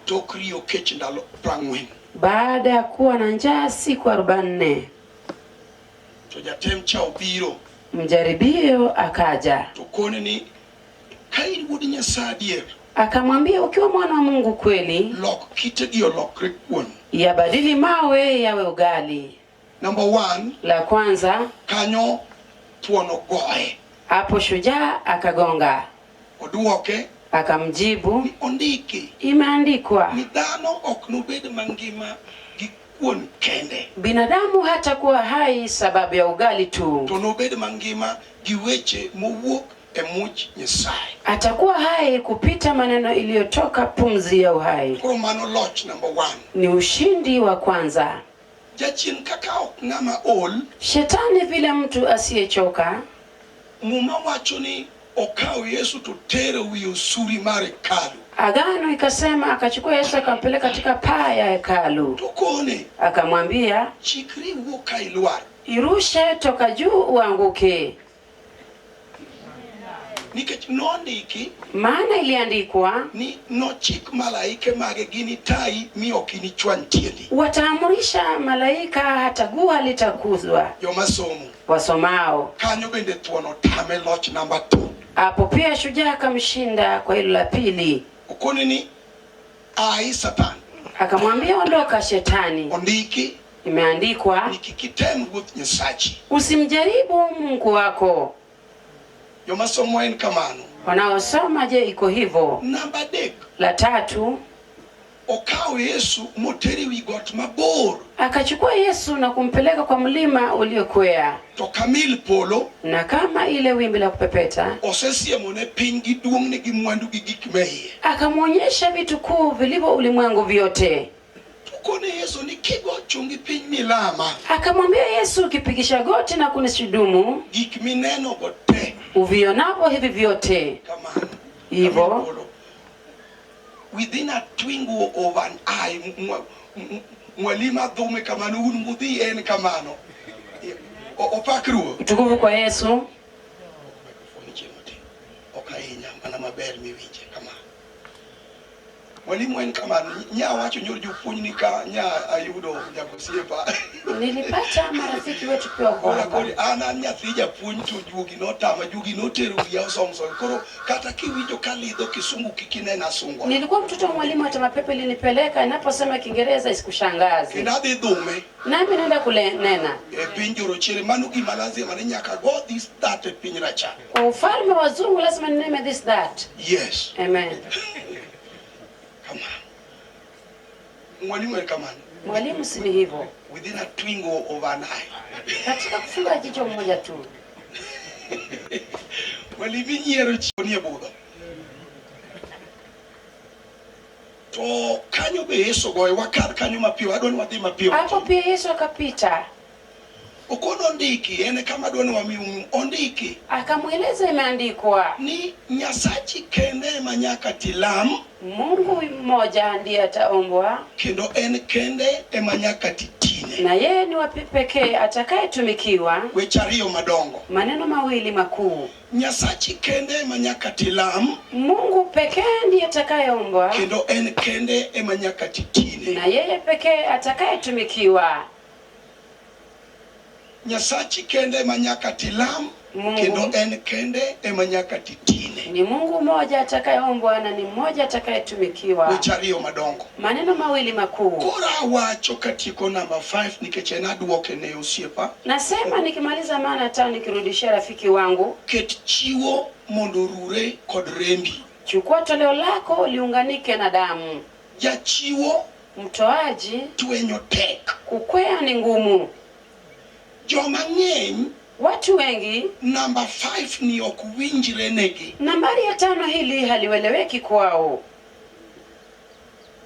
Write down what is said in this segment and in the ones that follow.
Tok riyo kech ndalo 40. Baada ya kuwa na njaa siku 40. To jatem cha obiro. Mjaribio akaja. To kone ni ka in wuod Nyasaye adier. Akamwambia, ukiwa mwana wa Mungu kweli, lok kitegi olokre kuon. Yabadili mawe yawe ugali. Number one, la kwanza, kanyo thuon ogoye. Hapo shujaa akagonga. Oduoke. Akamjibu, ni ondiki, imeandikwa, ni dhano ok nobed mangima gi kuon kende. Binadamu hatakuwa hai sababu ya ugali tu, to nobed mangima gi weche mowuok e much Nyasaye. Atakuwa hai kupita maneno iliyotoka pumzi ya uhai. Koro mano loch number one. Ni ushindi wa kwanza. Jachien kaka ok ng'ama ol. Shetani vile mtu asiyechoka. Muma wacho ni okawo Yesu to tere wi osuri mar hekalu. Agano ikasema akachukua Yesu akampeleka katika paa ya hekalu. To kone. Akamwambia, chikri wuo ka ilwar. Irushe toka juu uanguke. Nikech nondiki, maana iliandikwa, ni nochik malaike mage ginitayi mi ok inichwany tiendi. Wataamurisha malaika hata guu halitakuzwa. Joma somo wasomao kanyo bende thuon otame loch namba 2. Hapo pia shujaa akamshinda kwa hilo la pili. Okone ni ai Satan, akamwambia ondoka Shetani, ondiki, imeandikwa, ni kik item Ruoth Nyasachi, usimjaribu Mungu wako. Joma somo en kamano. Wanaosoma je, iko hivyo? Namba adek, La tatu, okawo Yesu motere wi got mabor, akachukua Yesu na kumpeleka kwa mlima uliokwea, to kamil polo, na kama ile wimbi la kupepeta, osesiemone piny gi duong'ne gi mwandu gi gik maiye, akamwonyesha vitu kuu vilivyo ulimwengu vyote. Okone Yesu ni kigo chongi piny milama, akamwambia Yesu, ukipigisha goti na kunishudumu, gik mineno go te, uvionapo hivi vyote, kamano hivyo within a twinkle of an eye, mwalimu adhume kamano, un mudhi en kamano. Opak Ruoth. Utukufu kwa Yesu. Ok ahinya, mana maber miwinje kamano. Mwalimu en kamano, nya wacho nyor jopuonj ni ka nya ayudo jakosiepa. Nilipata marafiki wetu pia wako hapa. An an nyathi japuonj to juogi notama, juogi notero wiya osomso. Koro kata kiwinjo kalidho kisungu kik inena sungo. Nilikuwa mtoto wa mwalimu, hata mapepe ilinipeleka, ninaposema Kiingereza isikushangaze. Kendo adhi dhume. Nami naenda kunena. E piny jorochere, mano gima lazima ni nyaka go this that e piny rachar. Kwa ufalme wa wazungu lazima nineme this that. Yes. Amen. Kamano. Mwalimu en kamano. Mwalimu si ni hivyo. Within a twinkle of an eye. Katika kufunga jicho moja tu. Mwalimu inyiero chiwo nie budho. To kanyo be Yesu goyo, wakadh kanyo mapiyo, adwa ni wadhi mapiyo. Hapo pia Yesu akapita. Okono ondiki, en kama adwa ni wami ondiki. Akamweleza imeandikwa, ni Nyasachi kende ema nyaka tilam. Mungu mmoja ndiye ataombwa, kendo en kende ema nyaka titine, na yeye ni wa pekee atakayetumikiwa. Weche ariyo madongo, maneno mawili makuu. Nyasachi kende ema nyaka tilam, Mungu pekee ndiye atakayeombwa, kendo en kende ema nyaka titine, na yeye pekee atakayetumikiwa. Nyasachi kende ema nyaka tilam, Mungu. kendo en kende ema nyaka titine. Ni Mungu mmoja atakayeombwa na ni mmoja atakayetumikiwa. Weche ariyo madongo, maneno mawili makuu. Koro awacho katieko namba 5 nikech en aduoke ne osiepa. Nasema nikimaliza maana tano nikirudishia rafiki wangu, ket chiwo mondo orure kod rembi. Chukua toleo lako liunganike na damu. Jachiwo, mtoaji, twenyo tek, kukwea ni ngumu. Joma ng'eny, watu wengi, namba 5 ni ok winjre negi. Nambari ya 5 hili halieleweki kwao.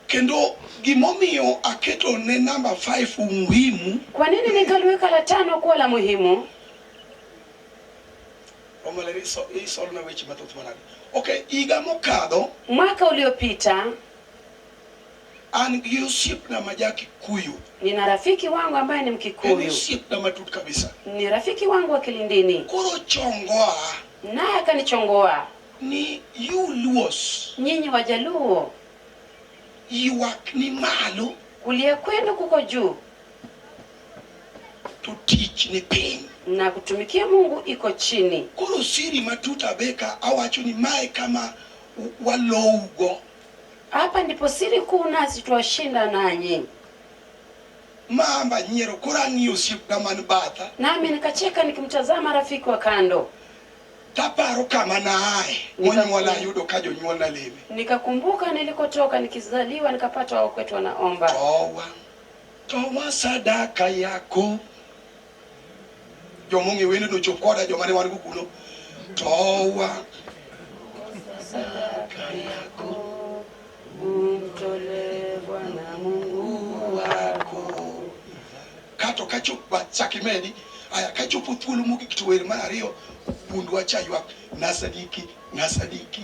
Kendo gimomiyo aketo ne namba 5 umuhimu. Kwa nini nikaliweka la 5 kuwa la muhimu? Omaler isolna weche mathoth manade. Okay, higa mokadho, mwaka uliopita, an gi osiepna ma ja Kikuyu. Nina rafiki wangu ambaye ni En Mkikuyu. osiepna matut kabisa. Ni rafiki wangu wa Kilindini. Koro chongoa. Naye akanichongoa. Ni you Luos. Nyinyi Wajaluo. Ywak ni malo. Kulia kwenu kuko juu. To tich ni piny. Na kutumikia Mungu iko chini. Koro siri matut abeka awacho ni mae kama walougo. Hapa ndipo siri kuu, nasi twashinda nanyi. Mamba nyiero koro ang'iyo osiepna man batha. Nami nikacheka nikimtazama rafiki wa kando. Taparo kama naaye monyuola ayudo ka jonyuolna leme. Nikakumbuka nilikotoka nikizaliwa nikapata wakwetu wanaomba. Toa, toa sadaka yako. Jomong'e wende nochop koda joma ne wan go kuno. Toa sadaka yako umtolee Bwana Mungu wako. Kato kachopo chak imedi aya kachopo thuolo mogik to wer mar ariyo bundwa cha ywak nasadiki nasadiki.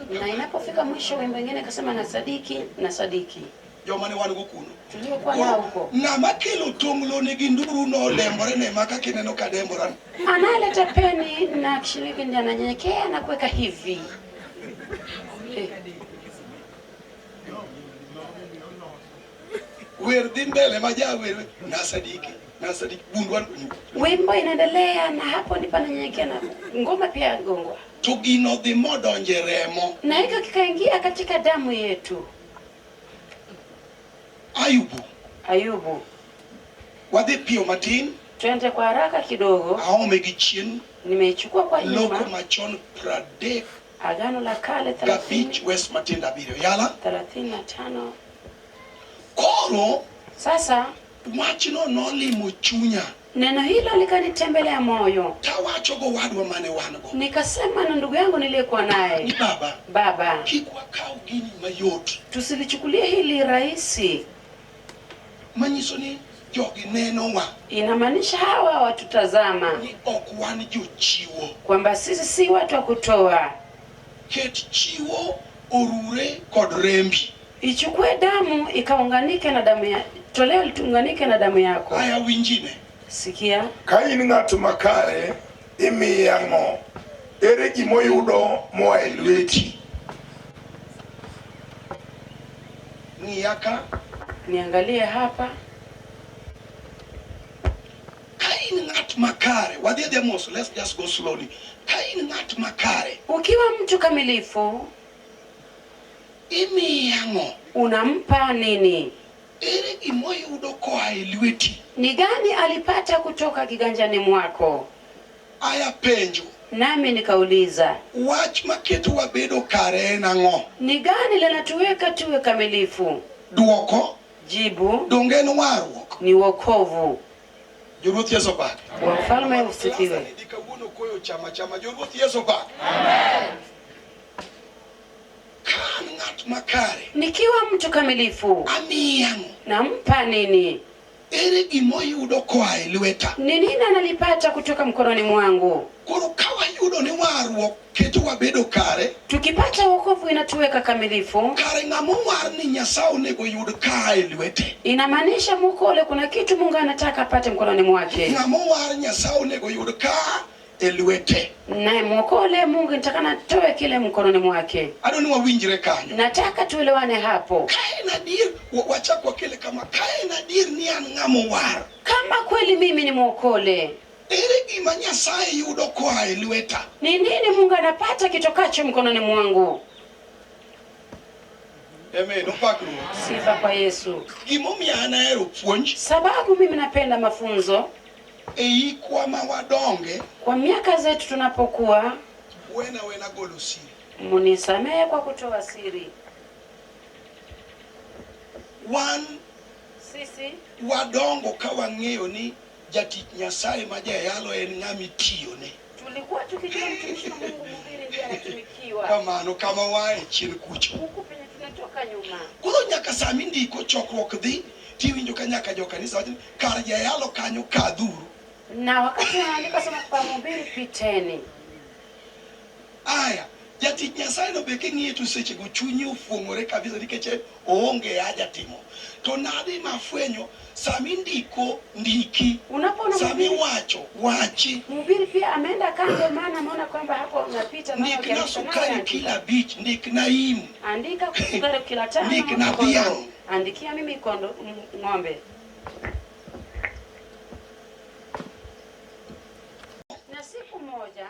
Na inapofika mwisho wimbo mwingine akasema nasadiki nasadiki. Joma ne wan go kuno tuliokuwa nao huko. Ng'ama kelo tonglo nigi nduru no odembore ne maka kineno ka dembora. Analeta peni na kishiriki ndiye ananyenyekea na kuweka hivi. Wer dhi mbele ma jawer nasadiki nasadiki bundwa. Wimbo inaendelea na hapo ndipo ananyenyekea na ngoma pia yagongwa. To gino dhi modonje remo. Na hiko kikaingia katika damu yetu. Ayubu. Ayubu. Wadhi piyo matin. Twende kwa haraka kidogo. Aome gi chien. Nimeichukua kwa nyuma. Loko machon pradek. Agano la Kale gabich wes matindo abiriyo. Yala? 35. Koro sasa wachno nolimo chunya. Neno hilo likanitembelea moyo. Tawacho go wadwa mane wan go. Nikasema na ndugu yangu niliyekuwa naye. Ni baba. Baba. Kik wakaw gini mayot. Tusilichukulie hili rahisi. Manyiso ni jogi nenowa. Inamaanisha hawa watutazama. Ni ok wan jochiwo. Kwamba sisi si watu wa kutoa. Ket chiwo orure kod rembi. Ichukue damu ikaunganike na damu ya toleo litunganike na damu yako. Aya winjine. Sikia. Ka in ng'at makare, imiye ang'o? Ere gimoyudo moa e lweti? Ng'iya ka. Niangalie hapa. Ka in ng'at makare, wadhi adhiya mos, let's just go slowly. Ka in ng'at makare, ukiwa mtu kamilifu, imiye ang'o? Unampa nini? Ere gimoyudo koa e lweti? Ni gani alipata kutoka kiganjani mwako? Aya penjo. Nami nikauliza, wach maketo wabedo kare en ang'o? Ni gani linatuweka tuwe kamilifu? Duoko. Jibu. Donge en warruok? Ni wokovu. Joruoth Yesu opak. Wa mfalme usifiwe. Klasa ni kawuono koyo chama chama. Joruoth Yesu opak. Amen. Ka an ng'at makare, nikiwa mtu kamilifu, amiye ang'o? Nampa nini? Ere gimoyudo koa e lweta? Ni nini analipata kutoka mkononi mwangu? Koro ka wayudo ni warruok keto wabedo kare, tukipata wokovu inatuweka kamilifu. Kare ng'ama owar ni Nyasaye onego yud ka e lwete. Inamaanisha mukole kuna kitu Mungu anataka apate mkononi mwake. Ng'ama owar Nyasaye onego yud ka e lwete. Naye mwokole Mungu nitakana toe kile mkononi mwake. Adwa ni wawinjre kanyo. Nataka tuelewane hapo. Ka en adier, wachak wakele kama, ka en adier ni an ng'ama owar. Kama kweli mimi ni mwokole, ere gima Nyasaye yudo koa e lweta? Ni nini Mungu anapata kitokacho mkononi mwangu? Amen. Opak Ruoth. Sifa kwa Yesu. Gimomiyo an ahero puonj. Sababu mimi napenda mafunzo. E hikwa ma wadonge, kwa miaka zetu tunapokuwa, wena wena golo siri. Munisamehe kwa kutoa siri. Wan sisi wadongo ka wang'eyo ni jatich Nyasaye ma jayalo en ng'ama itiyone. Tulikuwa tukijua mtumishi wa Mungu mhubiri ndiye anatumikiwa. Kamano kama wae chien kucho. Huku penye tunatoka nyuma. Koro nyaka sama indiko chokruok dhi, tiwinjo ka nyaka jo kanisa wacho ni kar jayalo kanyo kadhuru. Na wakati wanaandika sema kwa mhubiri piteni. Aya, Jatich Nyasaye no be king'iye to sechego chunye ofuong'ore kabisa nikech en oonge haja timo. To nadhi mafwenyo sama indiko ndiki, Unapoona sama mhubiri, iwacho wachi. mhubiri pia ameenda kando, maana ameona kwamba hapo unapita, maana Ndikna ukiandika nawe sukari andika. kilo abich, ndikna im, Andika sukari kilo tano Ndik na kondoo. dhiang'. Andikia mimi kondo ng'ombe. Na siku moja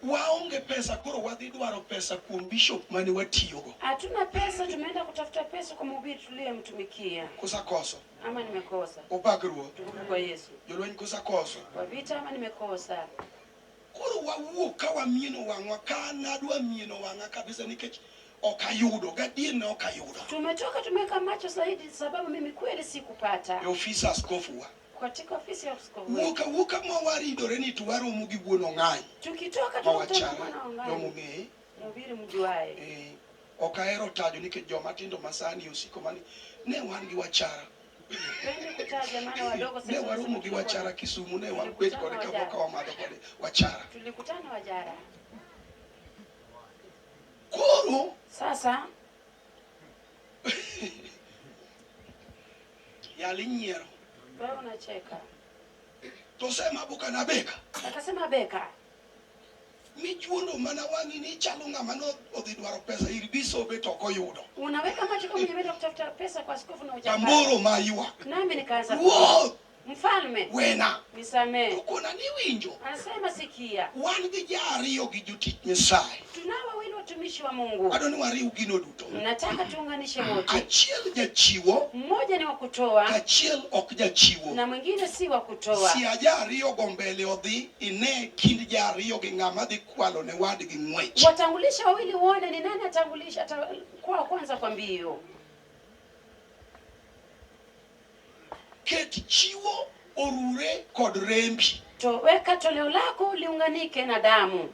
Waonge pesa koro wadhi dwaro pesa kuom bishop mane watiyogo. hatuna pesa, tumeenda kutafuta pesa kwa mhubiri tuliyemtumikia. Kosa koso, Ama nimekosa? opak ruoth, Tukufu kwa Yesu. jolweny kosa koso. Kwa vita ama nimekosa? Koro wawuok ka wamieno wang'wa ka nadwa mieno wang'a kabisa nikech ok ayudo, gadier ne ok ayudo. Tumetoka tumeweka macho zaidi, sababu mimi kweli sikupata E ofis askofu wa. katika ofisi ya askofu wetu. Wuok awuoka ma waridore ni to waromo gi wuon Ong'any. Tukitoka Ma tunakutana wachara, bwana Ong'any, jomong'eye. mhubiri mjuae. Eh, ok ahero tajo nikech joma tindo masani osiko mani ne wan gi wachara. Pendi kutaja maana wadogo Ne sasa waromo gi wanasema wachara Kisumu, ne wabet kode kapok wamadho kode wachara. tulikutana Wajara. Koro Sasa yali nyiero. wewe unacheka, To sema buka na beka. akasema beka Mijuondo mana wang'i ni ichalo ng'ama no odhi dwaro pesa ir bisobe to ok oyudo. unaweka macho kama umeenda kutafuta pesa kwa askofu na hujapata. Tamboro ma ywak. Nami nikaanza kulia. Ruoth Mfalme wena. nisamee. To kona ni winjo. Anasema sikia, Wan gi ji ariyo gi jotich Nyasaye. tunao wawili watumishi wa Mungu, Adwa ni wariw gino duto. nataka tuunganishe wote. Achiel jachiwo, Mmoja ni wa kutoa achiel ok jachiwo. na mwingine si wa kutoa. Sia ji ariyo go mbele odhi ine kind ji ariyo gi ng'ama dhi kwalo ne wadgi ng'wech. Watangulisha wawili uone ni nani atangulisha atakuwa wa kwanza kwa mbio. Ket chiwo orure kod rembi. To weka toleo lako liunganike na damu.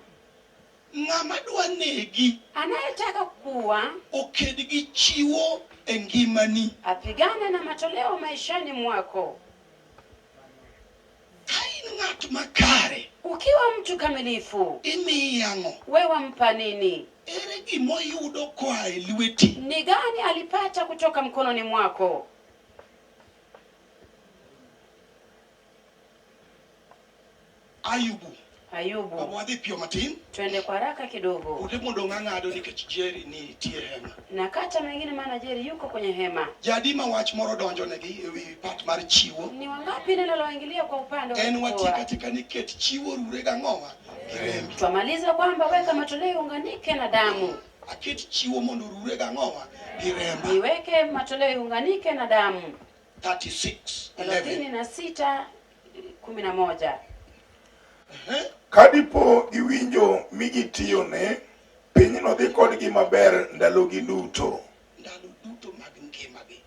Ng'ama dwa negi Anayetaka kuwa oked gi chiwo e ngimani. apigane na matoleo maishani mwako. Ka in ng'at makare, Ukiwa mtu kamilifu, imiyi ang'o? wewe wampa nini? Ere gimoyudo koa e lweti? Ni gani alipata kutoka mkononi mwako? Ayubu. Ayubu, Baba wadhi piyo matin. twende kwa haraka kidogo. Ute modong' ang'ado nikech Jerry nitie e hema. Na kata mengine, maana Jerry yuko kwenye hema. Jadi ma wach moro donjonegi ewi part mar chiwo. Ni wangapi neno loingilia kwa upande wa En watiek kutoa? atika ni ket chiwo rure gang'owa gi rembi. Twamaliza kwamba weka matoleo iunganike na damu, Aket chiwo mondo orure gang'owa gi remba. niweke matoleo iunganike na damu. 36 thelathini 11. na sita kumi na moja. Eh? Ka dipo giwinjo mi gitiyone, pinyno dhi kodgi maber ndalogi duto. Ndalo duto mag ngimagi.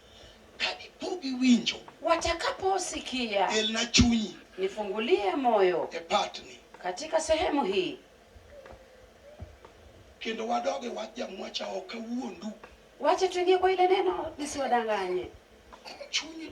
Ka dipo giwinjo, Watakaposikia, elna chunyi nifungulie moyo e partni. katika sehemu hii, Kendo wadog e wach jamwacha ok awuondu. wacha tuingie kwa ile neno lisiwadanganye. Chuny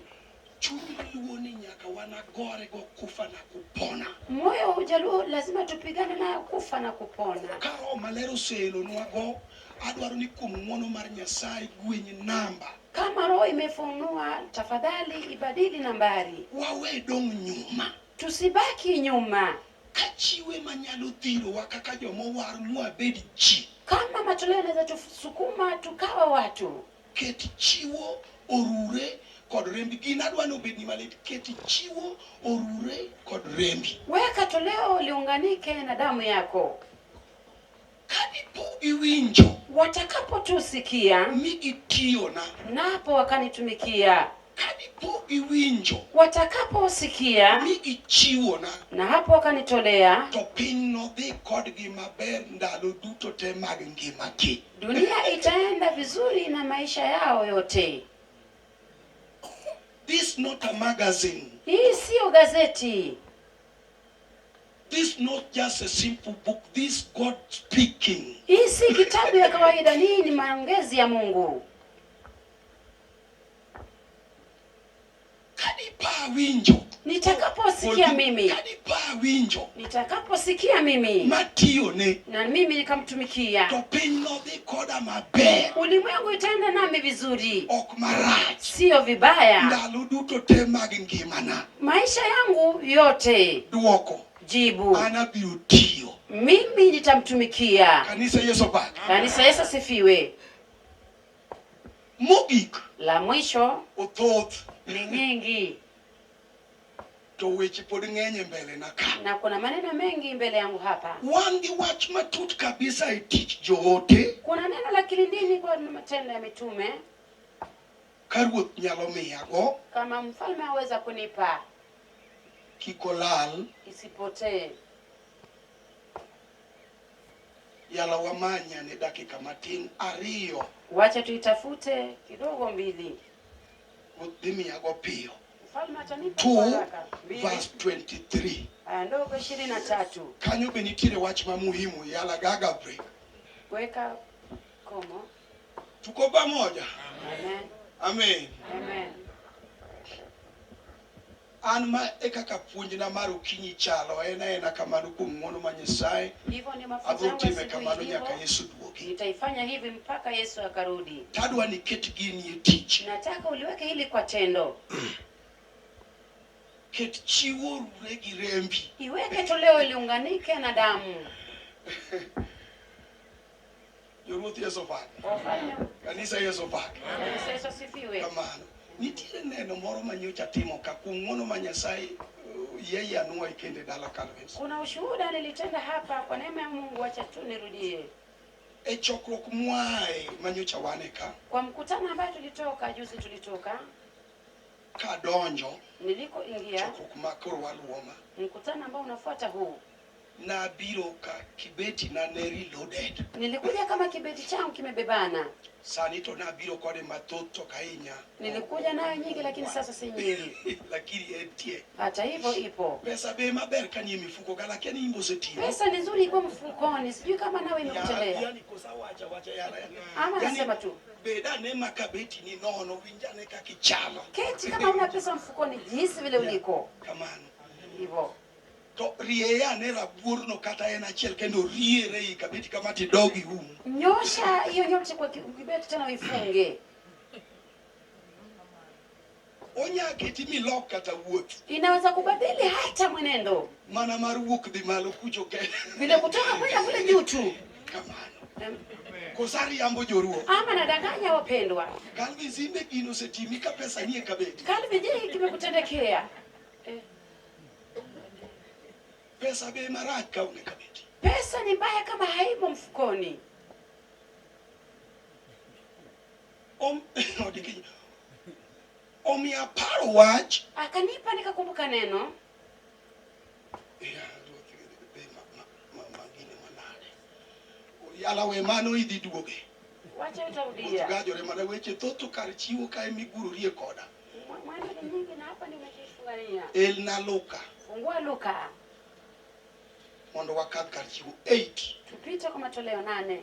chuny luo ni nyaka wanagore go kufa na kupona. Moyo wa Ujaluo lazima tupigane nayo kufa na kupona. Ka Roho Maler oseelonwago, adwaro ni kuom ng'wono mar Nyasaye gweny namba. Kama Roho imefunua, tafadhali ibadili nambari, Wawe dong' nyuma. tusibaki nyuma. Ka chiwe manyalo thirowa kaka jomowar mwabed ji. Kama matoleo yanaweza tusukuma tukawa watu, Ket chiwo orure kod rembi. Gin adwa ni obedni malit. Ket chiwo orure kod rembi. weka toleo liunganike na damu yako. Ka dipo giwinjo Watakapotusikia mi gitiyona, napo wakanitumikia, ka dipo giwinjo watakaposikia mi gichiwona, na hapo wakanitolea, to piny nodhi kodgi maber ndalo duto te mag ngimagi. dunia itaenda vizuri na maisha yao yote. This not a magazine. Hii siyo gazeti, This not just a simple book. This God speaking. hii si kitabu ya kawaida, hii ni maongezi ya Mungu. Ka dipo awinjo Nitakaposikia mimi, Kadipa winjo nitakaposikia mimi matiyone na mimi nikamtumikia, to piny nodhi koda maber ulimwengu itaenda nami vizuri, ok marach siyo vibaya. ndalo duto te mag ngimana. Maisha yangu yote, Duoko jibu, an abiro tiyo. Mimi nitamtumikia. Kanisa Yesu pak. Kanisa, Yesu asifiwe. Mogik La mwisho othoth ni nyingi to weche pod ng'eny e mbele na ka. Na kuna maneno mengi mbele yangu hapa. Wan gi wach matut kabisa e tich joote Kuna neno la kilindini kwa Matendo ya Mitume, ka Ruoth nyalo miyago kama mfalme aweza kunipa kik olal isipotee. Yala wamanya ne dakika matin ariyo. Wacha tuitafute kidogo, mbili. Ruoth dhi miyago piyo. Mfalme atanipa kwa 2 haraka. Mbili verse 23. Aya ndogo 23. Kanyo be nitiere wach ma muhimu yala gaga break. Weka komo. Tuko pamoja. Amen. Amen. Amen. An ma e kaka puonjna mar okinyi chalo en aena kamano kuom ng'wono ma Nyasaye. Hivyo ni mafunzo Abiro yangu ya time siku kamano nyaka hivyo. Yesu duogi. Nitaifanya hivi mpaka Yesu akarudi. Tadwa ni ket gini e tich. Nataka uliweke hili kwa tendo. Ket chiwo rure gi rembi. Iweke toleo iliunganike na damu. Joruoth Yesu pak. Wafalme, Kanisa Yesu pak. kanisa Yesu asifiwe. Kamano. Nitiere neno moro ma nyocha timo ka kuom ng'wono ma Nyasaye yeye anua kende dala Calvins. Kuna ushuhuda nilitenda hapa kwa neema ya Mungu, acha tu nirudie. E chokruok mwae ma nyocha wane ka Kwa mkutano ambayo tulitoka juzi, tulitoka kadonjo nilikoingia, chokruok ma koro waluwo ma mkutano ambao unafuata huu, nabiro ka kibeti na ne reloaded. Nilikuja kama kibeti changu kimebebana. Sani to nabiro kode mathoth to ok ahinya. Nilikuja nayo nyingi, lakini sasa si nyingi. Lakini entie. Hata hivyo ipo. Pesa be maber ka nie mifuko ga lakini imbo osetiyo. Pesa ni nzuri iko mfukoni, sijui kama nawe imekutendea Yani kosa wacha wacha yara. Ama Yani, nasema tu bed ane ma kabeti ni nono winj ane kaka ichalo. keti kama una pesa mfukoni, jinsi vile uliko Kamano. hivyo. To rieye ane rabuorno kata en achiel kendo riere ei kabeti kama tidog ium. Nyosha hiyo nyote kwa kibeti tena uifunge. Onya keti milok kata wuoth. Inaweza kubadili hata mwenendo, Mana mar wuok dhi malo kucho ke. vile kutoka kwenda kule juu tu. Kamano. Kosa riambo joruo. Ama nadanganya wapendwa? Calvin Zimbe gino osetimi ka pesa nie kabeti. Calvin, je, kimekutendekea? Pesa be marach ka onge kabeti. Pesa ni mbaya kama haimo mfukoni. Omiyo aparo wach. Akanipa nikakumbuka neno. Ya, Ruoth, be ma gine manade. Yala we mano idhi duoge. Wacha utarudia. Gajore mana weche thoth to kar chiwo kae migurorie koda. Mwendo ni nyingi na hapa ndio umejifungania. Elna Luka. Fungua Luka. Mondo wakadh kar chiwo 8. Tupite kwa matoleo 8.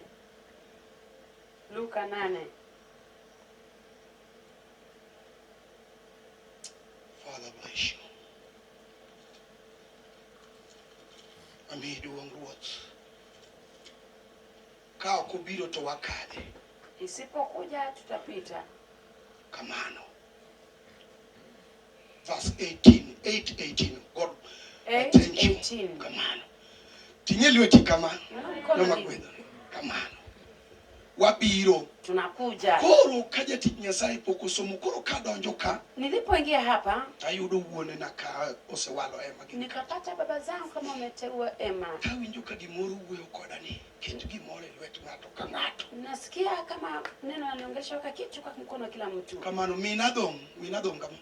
Luka 8. Father bless you. Amiyi duong' Ruoth. Ka ok obiro to wakadhe. Isipokuja tutapita. Kamano. Verse 18, 8:18. God, Eight, thank you. 18. Kamano. Ting'e lweti kama. Mkono Joma hivi. gwedho. Kamano. Wabiro. Tunakuja. Koro ka jatich Nyasaye pok osomo, koro kadonjo ka, Nilipoingia hapa tayudo wuone na ka osewalo ema gi. nikapata baba zangu kama wameteua ema. Tawinjo ka gimoro wuoyo koda ni ket gimoro e lwet ng'ato ka ng'ato. Nasikia kama neno aniongelesha weka kitu kwa mkono wa kila mtu. Kamano mina dhong', mina dhong' kama.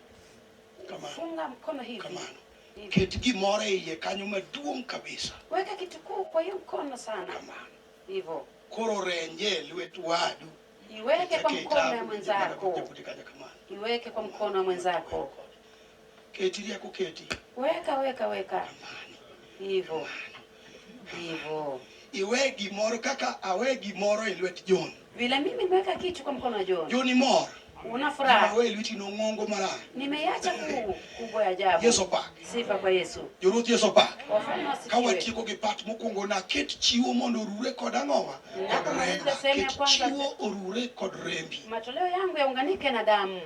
Kamano. Funga mkono hivi. Kamano. Hivi. Ket gimoro e iye kanyo maduong' kabisa. Weka kitu kuu kwa hiyo mkono sana. Kamano. Hivyo. Koro renje e lwet wadu. Iweke kwa Ichake mkono ya itabu, mwenzako. kamano. Iweke kwa mkono wa mwenzako. Keti rieko keti. Weka, weka, weka. Kamano. Hivyo. Hivyo. Iwe gimoro kaka awe gimoro e lwet John. Vile mimi nimeweka kitu kwa mkono wa John. John imor. Una furaha. Gima we lweti nong'ongo marach. Nimeiacha kuu kubwa ya ajabu. Yesu opak. Sifa kwa Yesu. Joruoth Yesu opak. Wafalme Ka wasifiwe. watieko gi part mokwongo naket chiwo mondo orure kod ang'owa? Kod Napomaliza remba. sehemu ya Ket kwanza, chiwo orure kod rembi. matoleo yangu yaunganike na damu.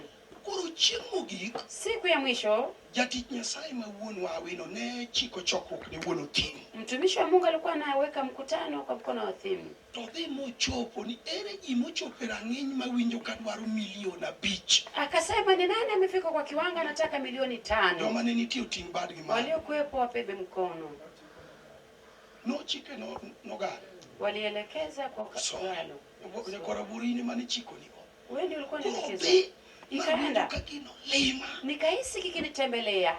Koro chieng' mogik, Siku ya mwisho jatich Nyasaye ma wuon Awino ne chiko chokruok ne wuon Othim. mtumishi wa Mungu alikuwa anaweka mkutano kwa mkono wa Othimu. To dhi mochopo ni ere ji mochopo e rang'iny mawinjo ka dwaro milion 5. Akasema ni nani amefika kwa kiwango anataka milioni 5? Joma ne nitie oting' badgi malo. Waliokuwepo wapebe mkono. Nochike no, nogare. Walielekeza kwa So, Kagalo. nyakora burini mane chikonigo. Wewe ndio ulikuwa Koro unaelekeza. dhi nawinjo Ikaenda. ka gino lima Nikahisi kikinitembelea.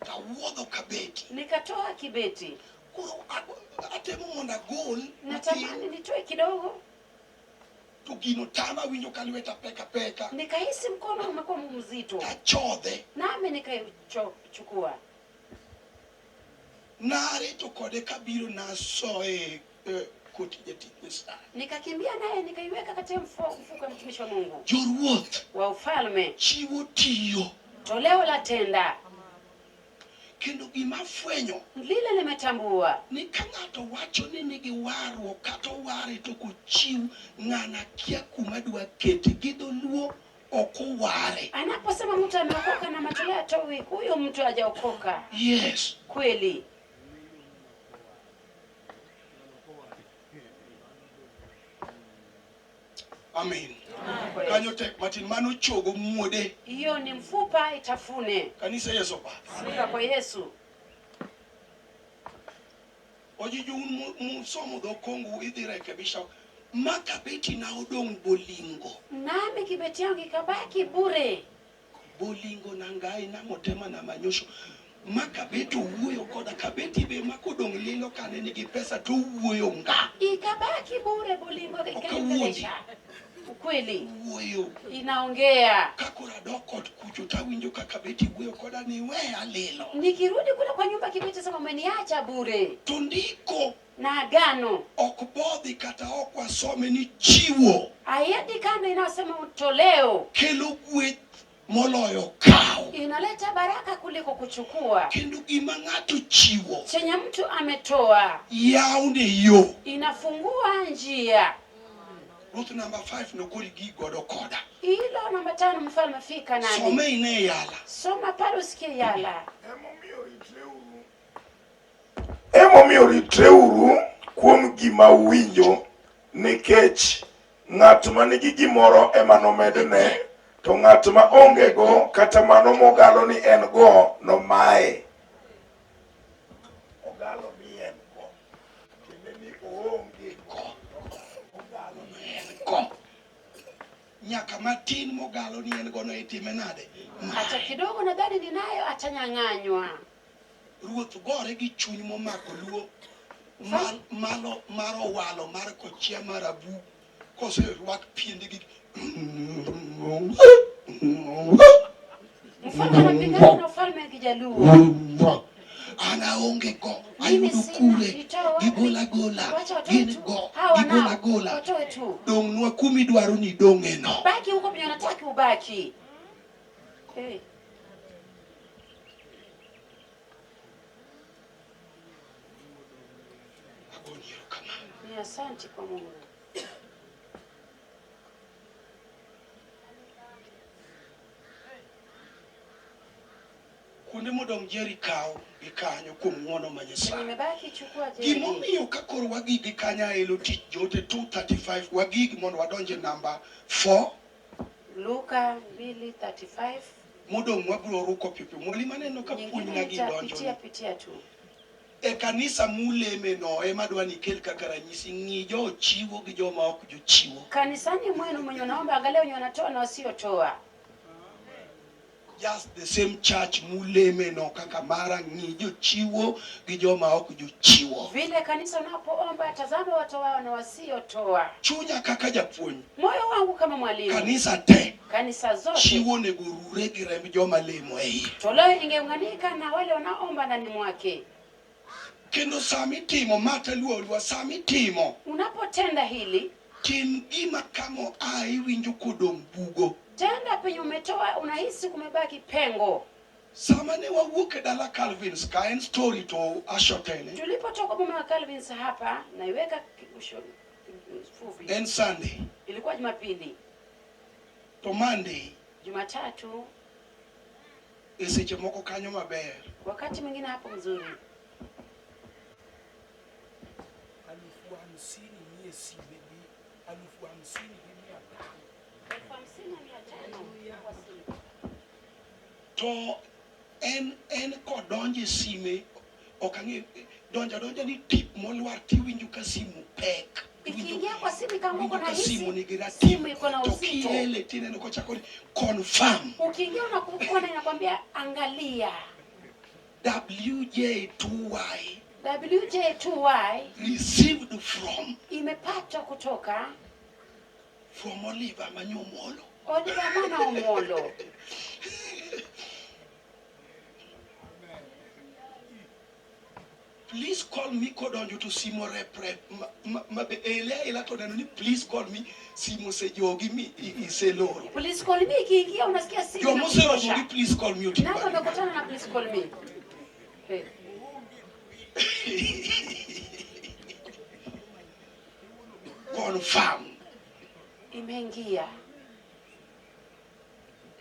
tawuodho kabeti. Nikatoa kibeti. Koro atemo mondo agol Natamani matin nitoe kidogo. to gino tama awinjo ka lweta pek apeka. Nikahisi mkono umekuwa mzito. Tachodhe. Nami nikaichukua. Nareto kode kabiro nasoye e, koti jatich Nyasaye. Nikakimbia naye nikaiweka katika mfuko wa mtumishi wa Mungu Joruoth wa ufalme. chiwo tiyo Toleo la tenda kendo gima afwenyo lile limetambua ni ka ng'ato wacho ni nigi warruok kata oware to ok ochiw ng'ana kia kuma dwa kete gi dholuo ok oware. Anaposema mtu ameokoka na matoleo atowi, huyo mtu hajaokoka Yes. kweli. Amen. Kanyo tek matin mano chogo muode. Hiyo ni mfupa itafune. Kanisa Yesu pa. Sifa kwa Yesu. Ojiju un musomo dho Kongo idhi rekebisha. Makabeti na odong' bolingo. Nami kibeti yangu ikabaki bure. Bolingo na ngai na motema na manyosho. Makabeti owuoyo koda kabeti be makodong' lilo kane nigi pesa to owuoyo nga. Ikabaki bure bolingo ikaendelesha. Ukweli Wuoyo. inaongea. Ka koro adok ot kucho tawinjo ka kabeti wuoyo koda ni weya lilo. Nikirudi kule kwa nyumba kibeti sema umeniacha bure. To ndiko Na agano ok bodhi kata ok wasome ni chiwo aiendi kando inayosema utoleo kelo gweth moloyo kawo. inaleta baraka kuliko kuchukua. Kendo gima ng'ato chiwo Chenye mtu ametoa yawne yo. inafungua njia. Ruth namba 5 nokori gi godo koda. Hilo namba 5, mfalme fika nami. Some ine yala. Soma pale usikie yala. Emomiyo ritreuru kuom gima uwinjo, nikech ng'at ma nigi gimoro ema nomedne, to ng'at ma ongego kata mano mogalo ni en go nomaye. Ogalo ni en go, tiende ni oonge go. Ogalo ni en go. Nyaka matin mogalo ni en go no itime nade? Hata kidogo nadhani ninayo atanyang'anywa. Ruoth gore gi chuny momako luo malo mar owalo mar kochia mar abu koserwak piende gi Mfalme anapigana na ufalme wa Kijaluo. An aonge go Mimi ayudo sina, kure nitoa wapi? gigola gola Wacha watoe gin tu. go Hawa gigola nao gola watoe tu. dong'nwa kumi dwaro ni idong'e no. Baki huko penye unataka ubaki. Hey. Agoni erokamano. Ni asante kwa Mungu. Kuonde modong' Jerry kaw gi kanyo kuom ng'wono ma Chenye Nyasaye. imebaki chukua Jerry. Gimomiyo ka koro wagigi kanyo aelo tich jote 235 wagigi mondo wadonje namba 4 Luka 2:35. Modong' wabiro ruko piyo piyo. Mwalimu aneno ka Nyingine puonjna gi donjo. nitapitia pitia tu. E kanisa muleme no ema dwa ni kel kaka ranyisi ng'i jo chiwo gi joma ok jochiwo. Kanisani mwenu mwenye unaomba angalia wenye wanatoa na wasiotoa. Just the same church muleme no kaka mara ng'i jochiwo gi joma ok jochiwo. Vile kanisa unapoomba tazama watoao na wasiotoa. Chunya kaka japuonj. Moyo wangu kama mwalimu. Kanisa te. Kanisa zote. Chiwo onego rure gi remb joma lemo e iye. Toleo ingeunganika na wale wanaomba ndani mwake. Kendo sama itimo ma taluo luo sama itimo. Unapotenda hili tim gima kama oa iwinjo kodong' bugo. penye umetoa unahisi kumebaki pengo. Sama ne wawuok e dala Calvins ka en story to ashotene. Tulipotoka boma wa Calvins hapa, naiweka fupi. En Sunday. Ilikuwa Jumapili. To Monday. Jumatatu. E seche moko kanyo maber. Wakati mwingine hapo mzuri. Alufu hamsini nie sime gi 50,500. 50,500 kwa simu. To en kodonje sime ok ang'e donja donja ni tip molwar tiwinjo ka simu pek. Ikiingia kwa simu ikaanguka Winjo na ka simu hisi nigi ratip simu iko na to uzito. kiele tineno kochako ni confirm. Ukiingia unakuona inakwambia angalia. WJ2Y WJ2Y received from imepatwa kutoka from Oliver Manyomolo. Oliver mwana Omolo. Please call me kodonjo to simo rep rep ma be ele ela to neno ni please call me simo sejogi mi iseloro. Please call me ikiingia unasikia simu. Jomo seromo inakuchosha. gi please call me oting'o Nani amekutana na please call me? Hey. Confirm. Imeingia.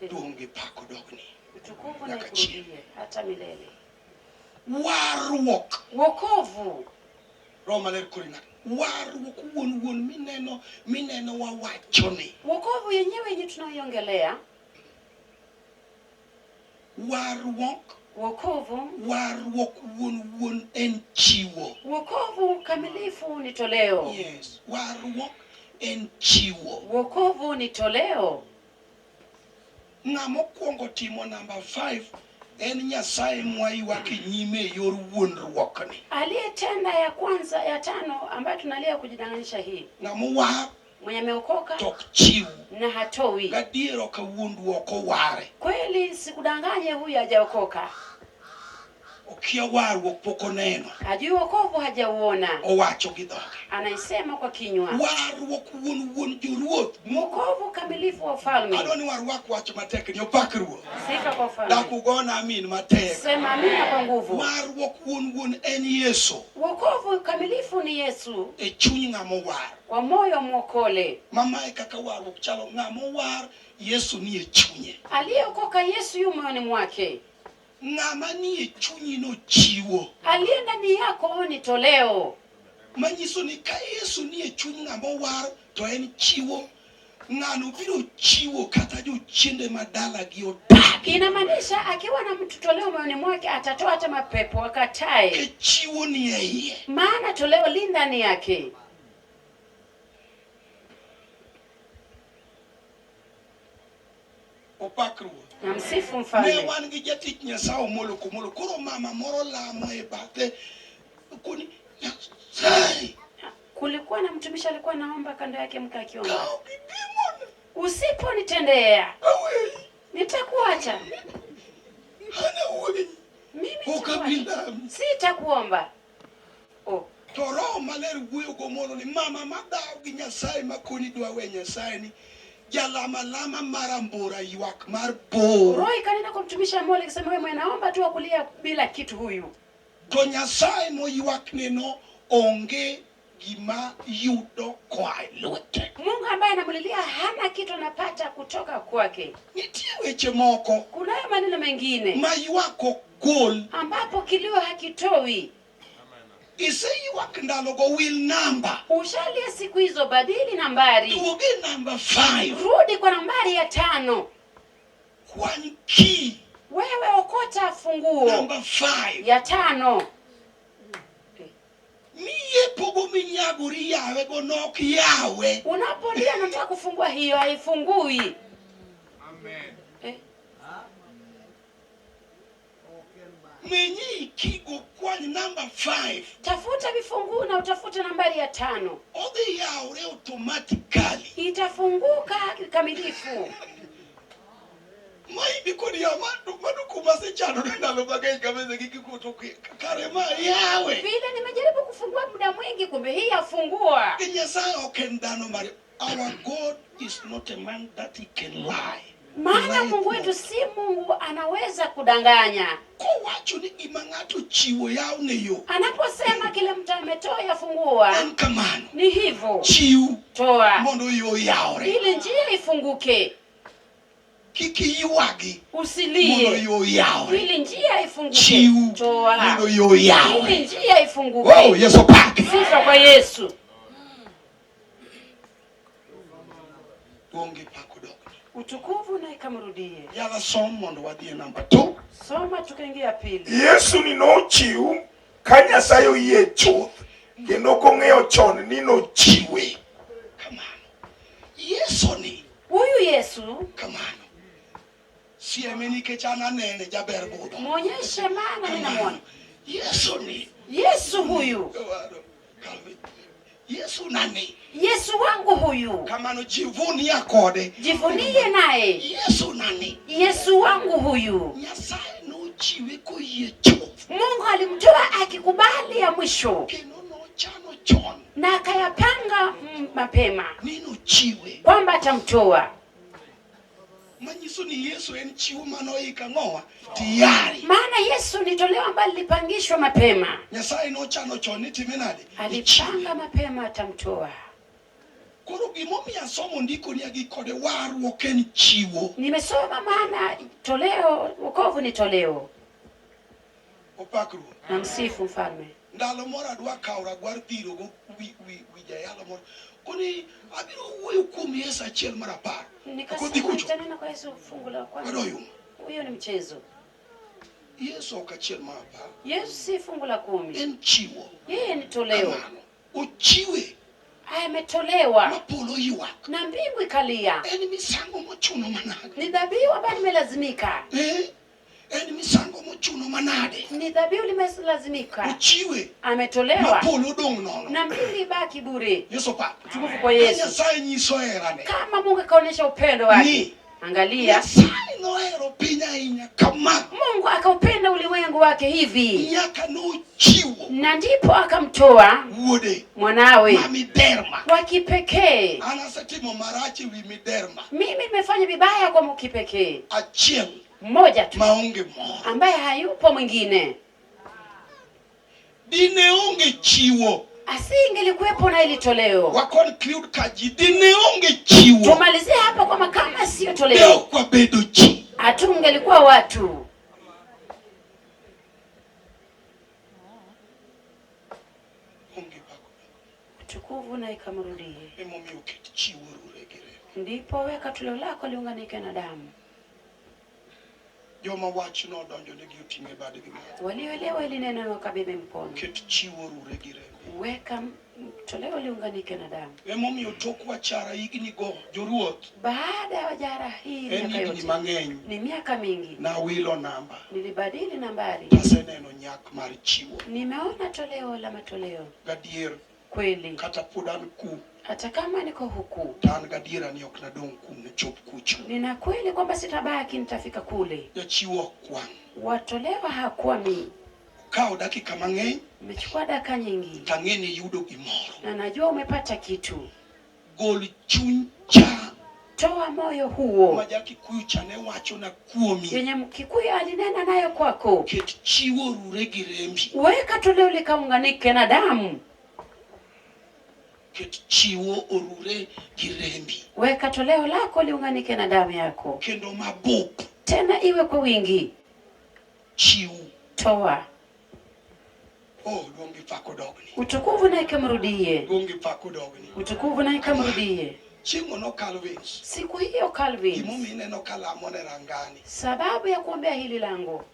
Duong' gi pako dogni. Utukufu na Nyaka chieng'. ikurudie hata milele. Warruok. Wokovu. Roho Maler korina. Warruok wuon wuon mineno wawachoni. Wokovu yenyewe yenye tunaiongelea. Warruok. Wokovu. Warruok wuon wuon en chiwo. Wokovu kamilifu ni toleo. Yes. Warruok en chiwo. Wokovu ni toleo. Ng'ama okwongo timo namba 5 en Nyasaye mwaywak e nyime e yor wuondruokni. Aliyetenda ya kwanza ya tano ambayo tunalia kujidanganyisha hii. Ng'ama owar Mwenye ameokoka to ok chiw. na hatoi. Gadier ok awuondu ok oware. Kweli sikudanganye, huyu hajaokoka. Okia warruok pok oneno. Hajui wokovu, hajauona. Owacho gi dhoge. Anaisema kwa kinywa. Warruok wuon wuon joruoth. Wokovu kamilifu wa ufalme. Adwa ni warwak wach matek ni opak ruoth. Sifa kwa ufalme. Dak ugona amin matek. Sema amina kwa nguvu. Warruok wuon wuon en Yesu. Wokovu kamilifu ni Yesu. E chuny ng'ama owar. Kwa moyo mwokole. Mama e kaka warruok chalo ng'ama owar Yesu ni e chunye. Aliyeokoka Yesu yu moyoni mwake. Ng'ama ni e chunyi no chiwo. Aliye ndani yako ni toleo. Manyiso ni ka Yesu ni e chuny ng'ama owar to en chiwo. Ng'ano biro chiwo kata jochiende madalagi odagi. Inamaanisha akiwa na mtu toleo moyoni mwake atatoa hata mapepo akatae. Ke chiwo ni e iye. Maana toleo li ndani yake. Opak Ruoth. Na msifu mfalme. Ne wan gi jatich Nyasaye Omolo Komolo. Koro mama moro lamo e bathe. Koni Nyasaye. Kulikuwa na mtumishi alikuwa anaomba kando yake mke akiomba. Ka ok itimona. Usiponitendea Aweyi. nitakuacha. An aweyi. Mimi Ok abi lami. sitakuomba. Oh. To Roho Maler wuoyo gomolo ni mama madhaw gi Nyasaye makoni dwa we Nyasaye ni jalama lama mar ambora ywak mar bor. Roho ikanena kwa mtumishi Amolo ikisema wewe naomba tu kulia bila kitu huyu. To Nyasaye moywakne no onge gima yudo koa e lwete. Mungu ambaye anamlilia hana kitu anapata kutoka kwake. Nitie weche moko Kunayo maneno mengine ma ywak ok gol. ambapo kilio hakitoi. Iseywak ndalogo wil namba. Ushalia siku hizo, badili nambari. Duogi namba 5. Rudi kwa nambari ya 5. Kwany key. Wewe okota funguo. Namba 5. Ya 5. Miyepogo minyagori yawe go nok yawe. Unapolia unataka kufungua hiyo haifungui. Amen. Menye ikigo kwany namba 5. Tafuta vifunguo na utafute nambari ya 5. Odhi yawre automatically. Itafunguka kikamilifu. Maybe kodi ya madu kuma sechano ne ndalo mang'eny kabisa gi gikuto kare ma yawe. Vile nimejaribu kufungua muda mwingi, kumbe hii yafungua. Gi Nyasaye ok en dhano mar. Our God is not a man that he can lie. Maana Mungu wetu si Mungu anaweza kudanganya. Kowacho ni gima ng'ato chiwo yawne yo. Anaposema kile mtu ametoa yafungua, En kamano. ni hivyo. Chiw Toa mondo yo yawre. ili njia ifunguke, Kik iywagi mondo usilie yo yawre. ili njia ifunguke. Chiw Toa mondo yo yawre. ili njia ifunguke. Oh, Yesu pake. Sifa kwa Yesu. Duong' gi pak odokne. Utukufu na ikamrudie. Yala som mondo wadhi e namba 2. Soma tukaingia pili. Yesu ni nochiw ka Nyasaye oyie chuth kendo kong'eyo chon ni nochiwe. Kamano. Yesu ni Huyu Yesu kamano. Sieme nikech an anene jaber budho. mwonyeshe, maana ninamwona Yesu ni Yesu huyu, Yesu nani? Yesu wangu huyu, Kamano jivunia kode. jivunie naye. Yesu nani? Yesu wangu huyu. Nyasaye nochiwe koyie chuth. Mungu alimtoa akikubali ya mwisho Kendo nochano chon na akayapanga mapema ni nochiwe. kwamba atamtoa. Manyiso ni Yesu en chiwo manoik ang'owa tiyari. Maana Yesu ni toleo ambalo lilipangishwa mapema, Nyasaye nochano chon ni time nade? Ichiwe. alipanga mapema atamtoa. Koro gimomiyo asomo ndiko ni agi kode warruok en chiwo. Nimesoma maana toleo, wokovu ni toleo. Opak Ruoth. Na msifu mfalme. Ndalo moro adwa kawo ragwar dhiro go wi, wi, wi jayalo moro. Koni abiro wuoyo kuom Yesu achiel mar apar. Kodhi Nikasema kucho. nitanena kwa Yesu fungu la kwanza. Wadwa yuma. Huyo ni mchezo. Yesu ok achiel mar apar. Yesu si fungu la 10, En chiwo. yeye ni toleo. Kamano. Ochiwe Ametolewa ma polo ywak. na mbingu ikalia. En misango mochuno manade. Ni dhabihu ambayo limelazimika, Eh? En misango mochuno manade. ni dhabihu limelazimika. Ochiwe ma Ametolewa polo odong' nono. na mbingu ibaki bure. Yesu pak. Utukufu kwa Ka Yesu. Nyasaye nyiso herane. Kama Mungu akaonyesha upendo wake, Ni. angalia, Nyasaye nohero piny ahinya kama Mungu akaupenda ulimwengu wake hivi, nyaka nochiwo na ndipo akamtoa wuode mwanawe ma miderma. wa kipekee. An asetimo marach ewi miderma Mimi nimefanya vibaya kwa kipekee achiel mmoja tu maonge moro. ambaye hayupo mwingine. Dine onge chiwo. Asingelikuwepo na ili toleo. Wa conclude ka ji dine onge chiwo. Tumalizie hapo kwamba kama siyo De toleo ok wabedo ji. hatungelikuwa watu. Onge pako. Utukufu na ikamrudie. Emomiyo ket chiwo rure gi remo. Ndipo weka toleo lako liunganike na damu. Joma wach nodonjo negi oting'e badgi malo. Walioelewa ili neno wakabebe mkono. Ket chiwo rure gi remo. Weka toleo liunganike na damu. Emomiyo tok wachara higni go joruoth Baada ya wajara hii en miaka higni yote mang'eny ni miaka mingi, nawilo namba nilibadili nambari, taseneno nyak mar chiwo nimeona toleo la matoleo gadier kweli. kata pod an ku Hata kama niko huku, to an gadiera ni ok nadong' kum nachop kucho nina kweli kwamba sitabaki, nitafika kule. jachiwo ok kwang' Watolewa hakwami. kawo dakika mang'eny Umechukua dakika nyingi tang'e ni yudo gimoro na najua umepata kitu. gol chuny cha Toa moyo huo ma jakikuyu cha ne wacho na kuomi yenye Mkikuyu alinena nayo kwako. ket chiwo rure gi rembi Weka toleo likaunganike na damu, ket chiwo orure gi rembi weka toleo lako liunganike na damu yako, kendo mabup tena iwe kwa wingi. chiw Toa oh duong' gi pak odogni utukufu na ikamrudie, duong' gi pak odogni utukufu na ikamrudie. chieng'o nokal Wales Siku hiyo Calvin, gimomiyo ineno kalamo ne rangani sababu ya kuombea hili lango,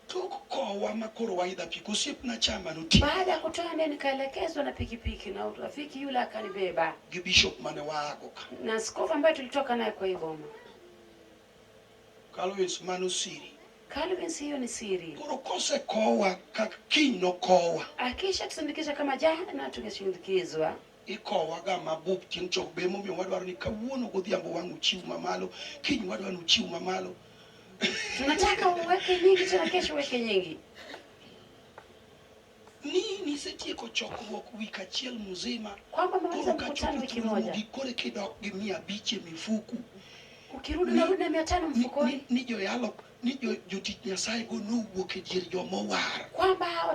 tok kowa ma koro waidho apiko osiepna cha manoting'o baada ya kutoa ndiye nikaelekezwa na pikipiki na rafiki yule akanibeba gi bishop mane waago ka na askofu ambaye tulitoka naye kwa hii boma. Calvins mano siri Calvin, hiyo ni siri. koro kosekowa kaka kiny nokowa Akisha tusindikisha kama jana tungesindikizwa, ikowa ga mabup chieng' chok be emomiyo wadwaro ni kawuono godhiambo wang' uchiw mamalo kiny wadwaro ni uchiw mamalo tunataka uweke nyingi tena kesho uweke nyingi. Ni nisetieko chokruok wik achiel mzima Kwamba umemaliza koro mkutano kachopo wiki thuolo moja, mogik koro kidok gi 500 e mifuku Ukirudi unarudi na 500 Ni, mfukoni, ni joyalo ni jotich Nyasaye go nowuok e dier joma owar. Kwamba hawa.